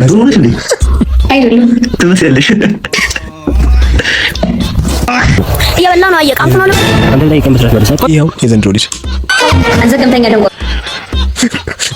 ዶሮ ነሽ እንዴ? አይደለም። ትመስያለሽ። እየበላ ነው፣ እየቃምኩ ነው። አንተ ጠይቀን በስርዓት መልስ። ይኸው የዘንድሮ ልጅ። ዘገምተኛ ደንቆሮ።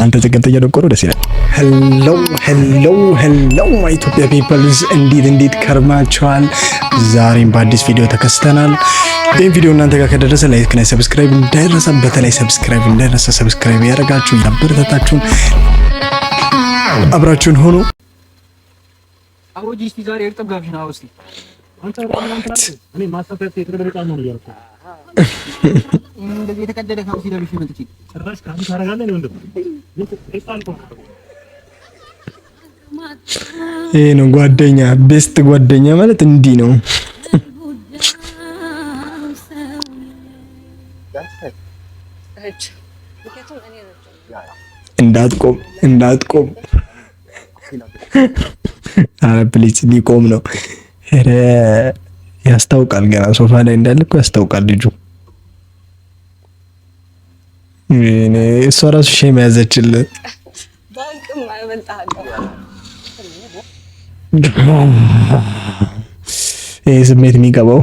አንተ ዘገምተኛ ደንቆሮ ደስ ይላል። Hello, hello, hello, my ኢትዮጵያ peoples፣ እንዴት እንዴት ከርማችኋል? ዛሬም በአዲስ ቪዲዮ ተከስተናል። ይህን ቪዲዮ እናንተ ጋር ከደረሰ like እና subscribe እንዳይረሳ፣ በተለይ subscribe እንዳይረሳ። Subscribe ያደረጋችሁ ያበረታታችሁን አብራችሁን ሆኖ አብሮጂ እስቲ ዛሬ እርጥብ ጋብዥ ነው እስቲ። እኔ ማስተካከል የተደረገ ነው እያልኩ። እንደዚህ የተቀደደ ካልሲ ለብሼ መጥቼ። ጭራሽ ካልሲ ታደርጋለህ ነው ወንድም? ፌስታል እኮ ነው። ይሄ ነው ጓደኛ፣ best ጓደኛ ማለት እንዲህ ነው። እንዳትቆም እንዳትቆም፣ አረ please ሊቆም ነው። ኧረ ያስታውቃል፣ ገና ሶፋ ላይ እንዳለ እኮ ያስታውቃል ልጁ። እሷ ራሱ shame ያዘችልን። ባንክም አበልጥሃለሁ። ይህ ስሜት የሚገባው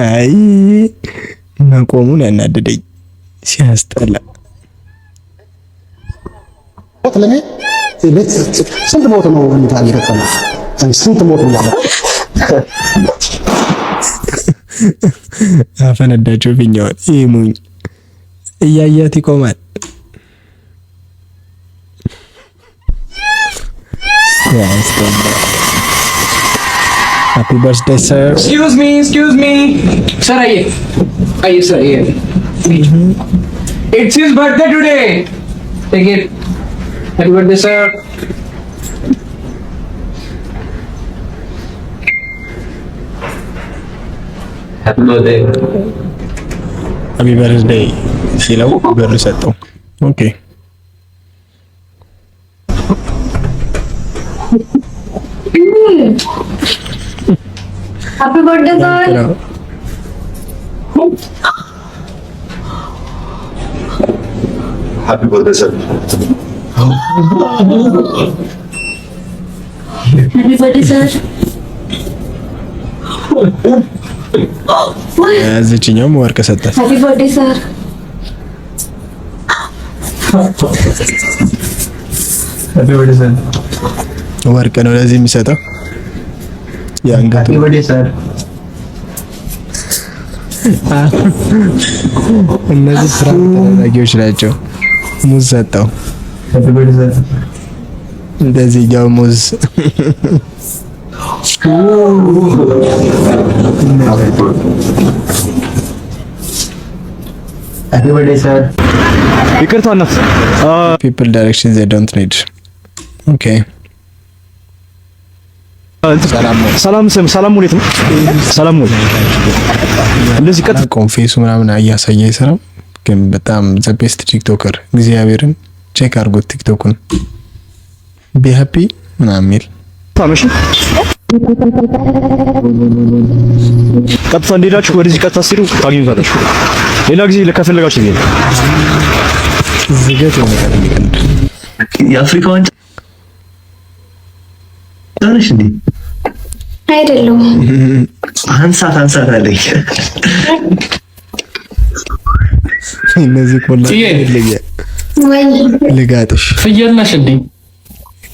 አይ መቆሙን ያናደደኝ ሲያስጠላ። ለኔ ቤት ስንት ሞት ነው የገጠመው? ስንት ሞት ነው ያለው? አፈነዳቸው ፊኛውን። ይህ ሙኝ እያያት ይቆማል። ሲያስጠላ። Happy birthday, sir. Excuse me, excuse me, sir, आइए आइए सर, आइए। It's his birthday today. Take it. Happy birthday, sir. Happy birthday. Happy birthday ሲለው ብር ሰጠው። Okay. Happy birthday, sir. ነው። Happy birthday, sir. Happy birthday, sir. እዚችኛውም ወርቅ ሰጣት። Happy birthday, sir. Happy birthday, sir. ወርቅ ነው ለዚህ የሚሰጠው የአንገቱ። Happy birthday, sir. እነዚህ prank ተደራጊዎች ናቸው። ሙዝ ሰጠው። Happy birthday, sir. እንደዚህ ያው ሙዝ። Happy birthday, sir. ይቅርታ እናት። People direction they don't need, okay. ሰላም ነው። ሰላም ስም ሰላም ሙሌት ነው። ሰላም ሙሌት እንደዚህ ቀጥ አላውቀውም፣ face ኡ ምናምን እያሳየ አይሰራም፣ ግን በጣም the best TikToker፣ እግዚአብሔርን check አድርጎት ቲክቶኩን፣ be happy ምናምን የሚል። ነው። እሺ ቀጥታ እንደሄዳችሁ ወደዚህ ቀጥታ ስትሄዱ ታገኙታላችሁ። ሌላ ጊዜ ከፈለጋችሁ ይሄ ዝገት የሆነ ነገር የሚቀልድ። የአፍሪካ ዋንጫ ነሽ እንዴ? አይደለሁም። አንሳት አንሳት አለኝ። እነዚህ ቆላ ጽዬ። ይለያል። ወይ። ልጋጥሽ። ፍየል ነሽ እንዴ?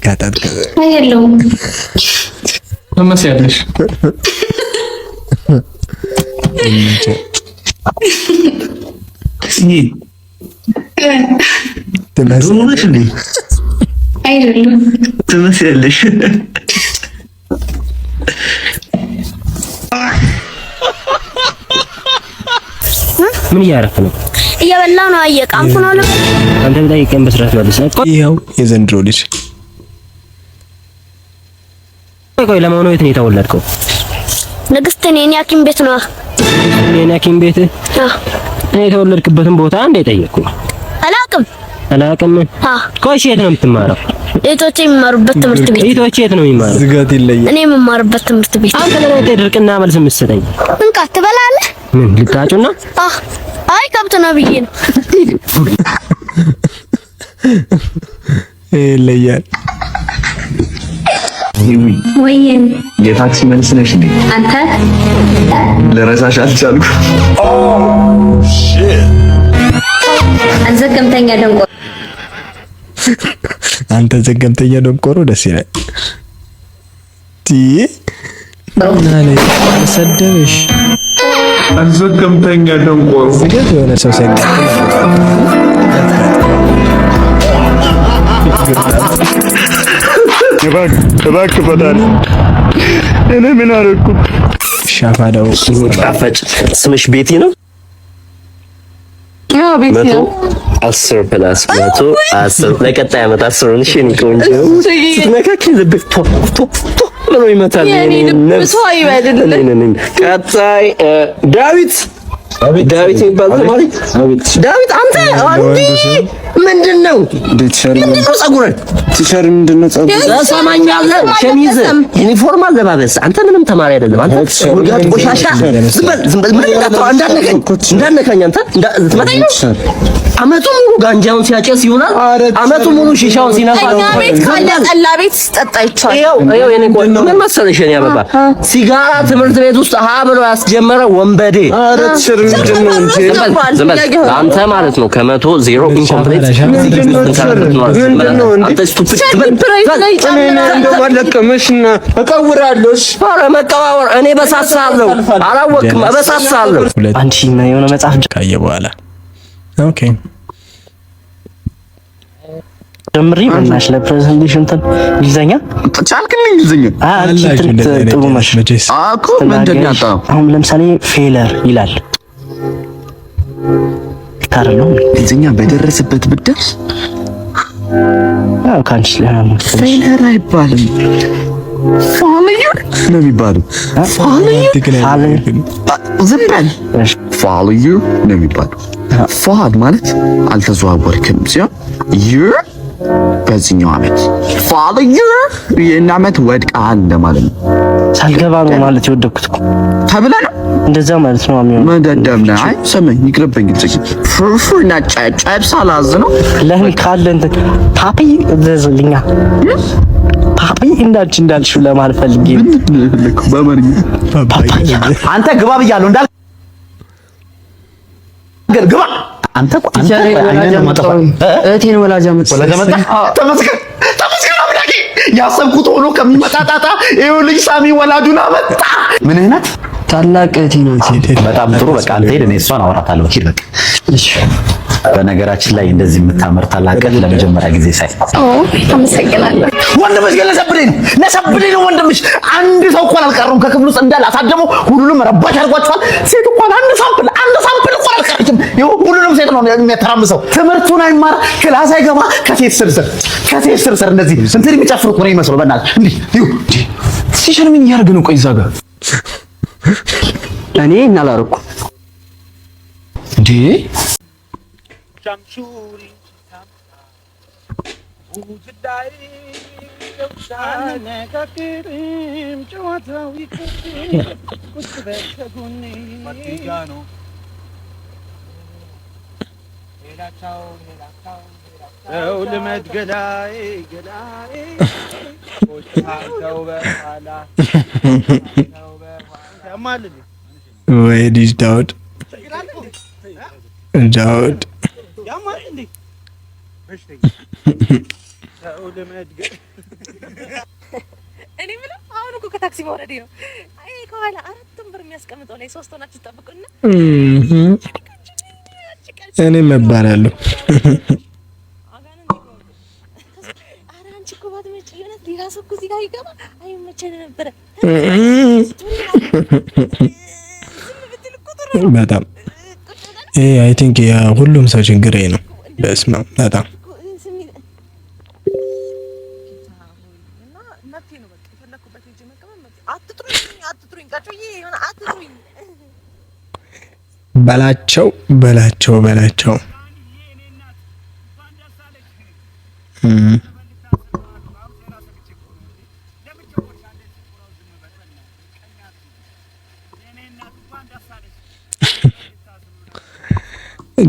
ጋጣት። አይደለሁም። ትመስያለሽ። ጽዬ ዶሮ ነሽ እንዴ? አይደለሁም። ትመስያለሽ። ምን እያደረክ ነው? እየበላ ነው፣ እየቃምኩ ነው። አንተ ጠይቀን በስርዓት መልስ። ይኸው የዘንድሮ ልጅ። ቆይ ቆይ፣ ለመሆኑ የት ነው የተወለድከው? ንግስት እኔ ሐኪም ቤት ነው። እኔ ሐኪም ቤት? አዎ። እኔ የተወለድክበትን ቦታ እንደ ጠየቅኩ። አላውቅም። አላውቅም። አዎ። ቆይ እሺ፣ የት ነው የምትማረው? እህቶቼ የሚማሩበት ትምህርት ቤት። እህቶቼ የት ነው የሚማሩት? ዝጋት ይለያል። እኔ የምማርበት ትምህርት ቤት። አንተ ለምን ድርቅና መልስ የምትሰጠኝ? እንካ ትበላለህ? ምን ልጣጩና? አህ አይ ከብት ነው ብዬ ነው። ይለያል። ወይን የታክሲ መልስ ነሽ እንዴ? አንተ ልረሳሽ አልቻልኩ። ዘገምተኛ ደንቆ አንተ ዘገምተኛ ደንቆሮ ደስ ይላል። ቲ ሰደበሽ። ዘገምተኛ ደንቆሮ። ስደት የሆነ ሰው ሲያጋጥም እባክህ ፈጣሪ፣ እኔ ምን አደረኩ? ሻፋዳው ጣፋጭ ስምሽ ቤቲ ነው? 110 plus 110 ለቀጣይ ዓመት 10ን። እሺ የእኔ ቆንጆ፣ ስትነካኪ ልብህ ቶፕ ቶፕ ቶፕ ብሎ ይመታል። የእኔ ነፍስ። ቀጣይ ዳዊት፣ ዳዊት የሚባል ተማሪ፣ ዳዊት አንተ አንዲ ምንድን ነው? ምንድን ነው ጸጉርህ? Teacher፣ ምንድን ነው ጸጉር? ትሰማኛለህ? ሸሚዝ፣ ዩኒፎርም፣ አለባበስ አንተ ምንም ተማሪ አይደለም። አንተ ውርጋጥ ቆሻሻ፣ ዝም በል፣ ዝም በል። ምንም እንዳታወራ፣ እንዳትነካኝ፣ እንዳትነካኝ። አንተ ልትመታኝ ነው? አመቱን ሙሉ ጋንጃውን ሲያጨስ ይውላል። አመቱን ሙሉ ሺሻውን ሲነፋ እኛ ቤት ካለ ጠላ ቤት ሲጠጣ ይቻላል። ይኸው ይኸው የኔ ቆንጆ፣ ምን መሰለሽ የኔ አበባ፣ ሲጋራ ትምህርት ቤት ውስጥ ሀ ብሎ ያስጀመረ ወንበዴ። ኧረ teacher፣ ምንድን ነው እንዴ? ዝም በል፣ ዝም በል አንተ ማለት ነው። ከ100 ዜሮ incomplete። ምንድን ነው እንዴ? አንተ stupid። እኔ እንደው ባለቀመሽና እቀውራለሁ። እሺ። ኧረ መቀባወር እኔ በሳሳለሁ። አላወቅም፣ እበሳሳለሁ። አንቺ የሆነ መጽሐፍ ካየ በኋላ okay። ጀምሪ በእናትሽ ለ presentation እንትን እንግሊዘኛ ቻልክን እንግሊዝኛ? አንቺ ጥሩ ነሽ እኮ። ምንድን ነው ያጣኸው? አሁን ለምሳሌ failure ይላል ታረለው። እንግሊዝኛ በደረሰበት ብትደርስ። አዎ፣ ካንቺ ለምን Failure አይባልም፣ failure ነው የሚባለው። Failure፣ ዝም በል፣ failure ነው የሚባለው። Fall ማለት አልተዘዋወርክም ሲሆን year በዚህኛው ዓመት፣ failure ይህን ዓመት ወድቀሃል እንደማለት ነው። ሳልገባ ነው ማለት የወደኩት እኮ። ተብለህ ነው። እንደዛ ማለት ነው የሚሆነው። መደደብ ነህ። አይ ስመኝ፣ ይቅርብኝ። ግልጽ ፍርፍር እና ጨብሳ ላዝ ነው። ለምን ካለ እንትን ፓፒ ዘዝልኛ ፓፒ እንዳንቺ እንዳልሽው ለማለት ፈልጌ ነው። በአማርኛ አንተ ግባ ብያለሁ እንዳል ግባ። አንተ እኮ አንተ አይነን ማጠፋ እህቴን ወላጅ አመጣ። ወላጅ አመጣ። ተመስገን፣ ተመስገን አምላኬ። ያሰብኩት ሆኖ ከሚመጣ ጣጣ ይኸው ልጅ ሳሚ ወላጁን አመጣ። ምንህ ናት? ታላቅ እህቴ ናት። በጣም ጥሩ። በቃ አንተ ሂድ፣ እኔ እሷን አወራታለሁ። ሂድ በቃ። በነገራችን ላይ እንደዚህ የምታምር ታላቅ እህት ለመጀመሪያ ጊዜ ሳይ አመሰግናለሁ። ወንድምሽ ግን ለሰብዴ ነው፣ ለሰብዴ ነው ወንድምሽ። አንድ ሰው እንኳን አልቀረም ከክፍል ውስጥ፣ እንዳለ አሳደመው። ሁሉንም ረባሽ አድርጓቸዋል። ሴት እንኳን አንድ sample፣ አንድ sample እንኳን አልቀረችም። ይኸው ሁሉንም ሴት ነው የሚያተራምሰው። ትምህርቱን አይማር፣ class አይገባ። ከሴት ስር ስር፣ ከሴት ስር ስር እንደዚህ እንትን የሚጨፍር እኮ ነው የሚመስለው። በእናትህ እንዲህ ይኸው። Teacher ምን እያደረገ ነው? ቆይ እዛ ጋር እኔ አላደረኩም። እንዴ? ወይ ልጅ ዳውድ፣ ዳውድ። እኔ የምለው አሁን እኮ ከታክሲ መውረዴ ነው። አይ ከኋላ አራት ወንበር የሚያስቀምጠው ላይ ሶስት ሆናችሁ ጠብቁና እኔም እባላለሁ። ኧረ አንቺ እኮ ባትመጪ እውነት ሌላ ሰው እኮ እዚህ ጋር ይገባ አይመቸን ነበረ። በጣም ይሄ I think የሁሉም ሰው ችግር ይሄ ነው። በስመ አብ፣ በጣም። በላቸው፣ በላቸው፣ በላቸው።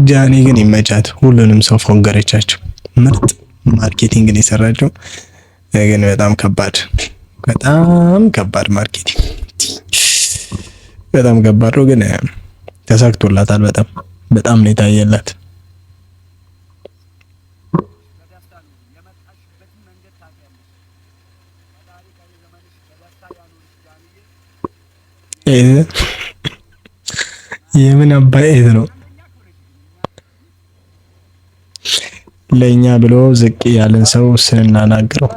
ጃኒ ግን ይመቻት። ሁሉንም ሰው ፎገረቻቸው። ምርጥ marketing ነው የሰራችው። ግን በጣም ከባድ፣ በጣም ከባድ marketing፣ በጣም ከባድ ነው። ግን ተሳክቶላታል። በጣም በጣም ነው የታየላት። የምን አባይ ነው? ለእኛ ብሎ ዝቅ ያለን ሰው ስንናናግረው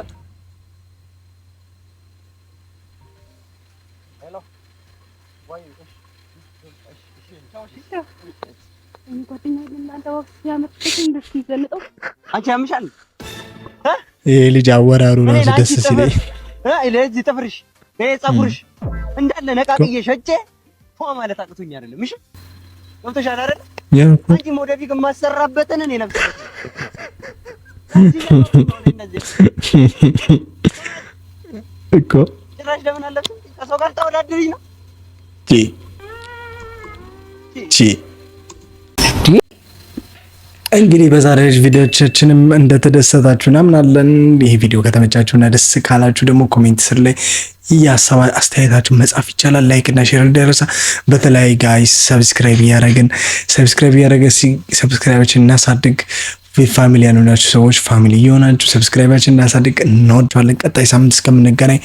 ይሄ ልጅ አወራሩ ራሱ ደስ ሲለኝ ለዚህ ጥፍርሽ፣ ይሄ ፀጉርሽ እንዳለ ነቃቅዬ ሸጬ ፏ ማለት አቅቶኝ አይደለም። እሺ ገብቶሻል አይደል? አንቺም ወደፊት የማሰራበትን እኔ ለብሰበት እኮ ጭራሽ ለምን አለብሽ? ከሰው ጋር ታወዳድሪኝ ነው? ቺ እንግዲህ በዛሬ ቪዲዮቻችንም እንደተደሰታችሁ እናምናለን። ይህ ቪዲዮ ከተመቻችሁና ደስ ካላችሁ ደግሞ comment ስር ላይ እያሰባ አስተያየታችሁ መጻፍ ይቻላል። Like እና share እንዳይረሳ። በተለይ guys subscribe እያደረግን subscribe እያደረግን subscribe ኣችን እናሳድግ። Family ያልሆናችሁ ሰዎች family እየሆናችሁ subscribe ኣችን እናሳድግ። እንወዳችኋለን። ቀጣይ ሳምንት እስከምንገናኝ